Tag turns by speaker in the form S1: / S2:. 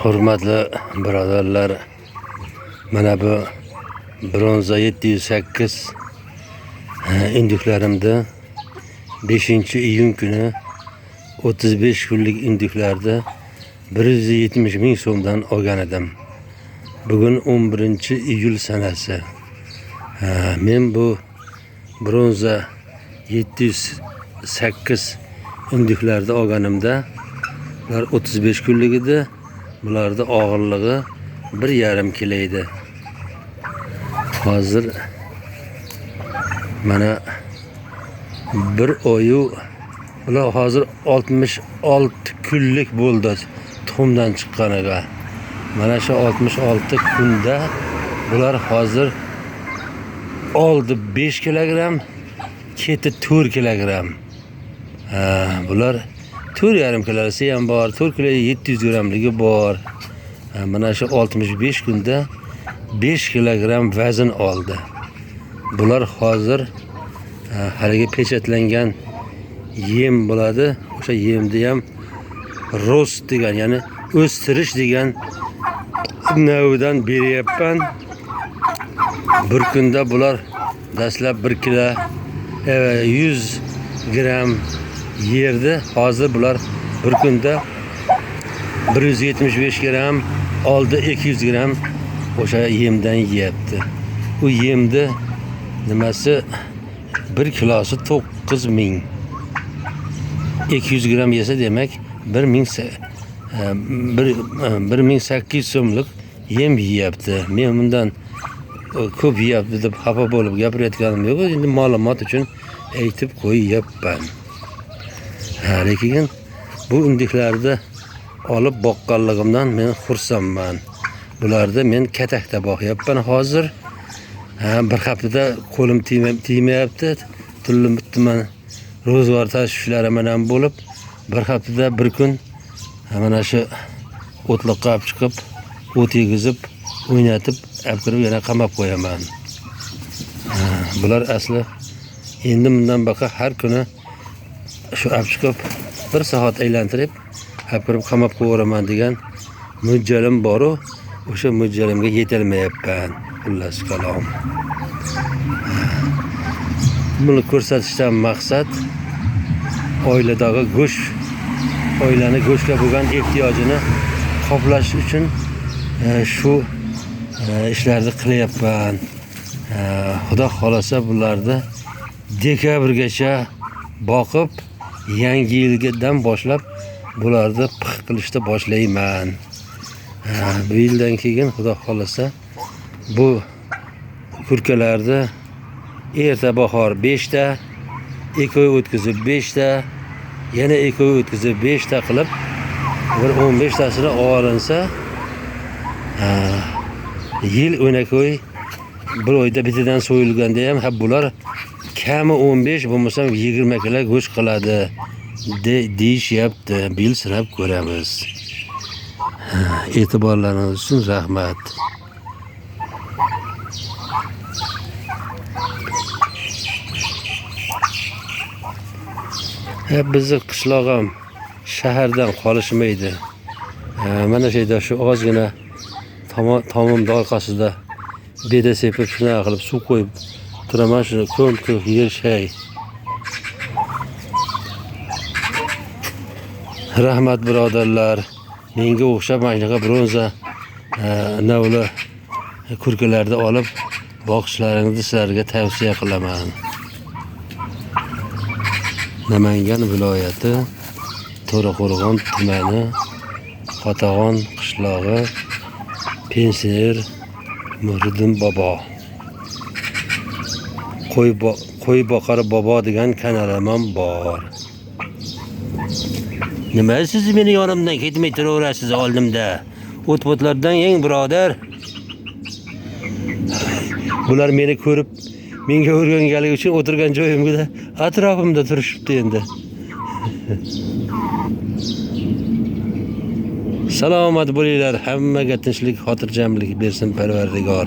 S1: Hurmatli birodarlar, mana bu bronza 708 induklarimda 5-iyun kuni 35 kunlik induklarda 170 ming so'mdan olgan edim. Bugun 11-iyul sanasi. Men bu bronza 708 induklarda olganimda ular 35 kunlik edi. Bularda og'irligi 1,5 kilo edi. Hozir mana bir oyu bular hozir 66 kunlik bo'ldi tuxumdan chiqqaniga. Mana shu 66 kunda bular hozir oldi 5 kilogramm, keti 4 kilogramm. Bular 4,5 kilosi ham bor, 4 kilo 700 grammligi bor. Mana shu 65 kunda 5 kilogramm vazn oldi. Bular hozir haligi pechatlangan yem bo'ladi. O'sha yemni ham rost degan, ya'ni o'stirish degan navidan beryapman. Bir kunda bular dastlab 1 kilo 100 gramm yerdi. Hozir bular bir kunda 175 gramm, oldi 200 gramm o'sha yemdan yeyapti. U yemni nimasi 1 kilosi 9000. 200 gramm yesa demak 1800 so'mlik yem yeyapti. Men bundan ko'p yeyapti deb xafa bo'lib gapirayotganim yo'q. Endi ma'lumot uchun aytib qo'yyapman. Lekin bu indiklarni olib boqqanligimdan men xursandman. Bularni men katakda boqyapman hozir. Bir haftada qo'lim tegmayapti. Turli tuman ro'zg'or tashvishlari bilan bo'lib, bir haftada bir kun mana shu o'tliqqa olib chiqib, o't yegizib, o'ynatib, olib kirib yana qamab qo'yaman. Bular asli endi bundan baqa har kuni shu olib chiqib bir soat aylantirib, olib kirib qamab qo'yaveraman degan mo'ljalim bor-u, o'sha mo'ljalimga yetolmayapman. Xullas kalom. Buni ko'rsatishdan maqsad oiladagi go'sht, oilani go'shtga bo'lgan ehtiyojini qoplash uchun shu ishlarni qilyapman. Xudo xolasa bularni dekabrgacha boqib, yangi yildan boshlab bularni pix qilishni boshlayman. Bu yildan keyin Xudo xolasa bu kurkalarni erta bahor 5 ta, 2 oy o'tkazib 5 ta, yana 2 oy o'tkazib 5 ta qilib bir 15 tasini olinsa, yil 12 oy bir oyda bitidan so'yilganda ham ha bular kami 15 bo'lmasam 20 kilo go'sht qiladi deyishyapti. Bu yil sinab ko'ramiz. E'tiborlaringiz uchun rahmat. Bizni qishloq ham shahardan qolishmaydi. Mana shu yerda shu ozgina tomimni orqasida beda sepib shunaqa qilib suv qo'yib turaman, shuni ko'm-ko'k yer shay. Rahmat birodarlar. Menga o'xshab mana shunaqa bronza navli kurkalarni olib boqishlaringizni sizlarga tavsiya qilaman. Namangan viloyati To'raqo'rg'on tumani Qotag'on qishlog'i, pensioner Muhriddin bobo. Qo'y boqar bobo degan kanalim ham bor. Nima siz meni yonimdan ketmay turaverasiz oldimda? O't-potlardan eng birodar. Bular meni ko'rib menga o'rganganligi uchun o'tirgan joyimda atrofimda turishibdi endi. Salomat bo'linglar, hammaga tinchlik, xotirjamlik bersin Parvardigor.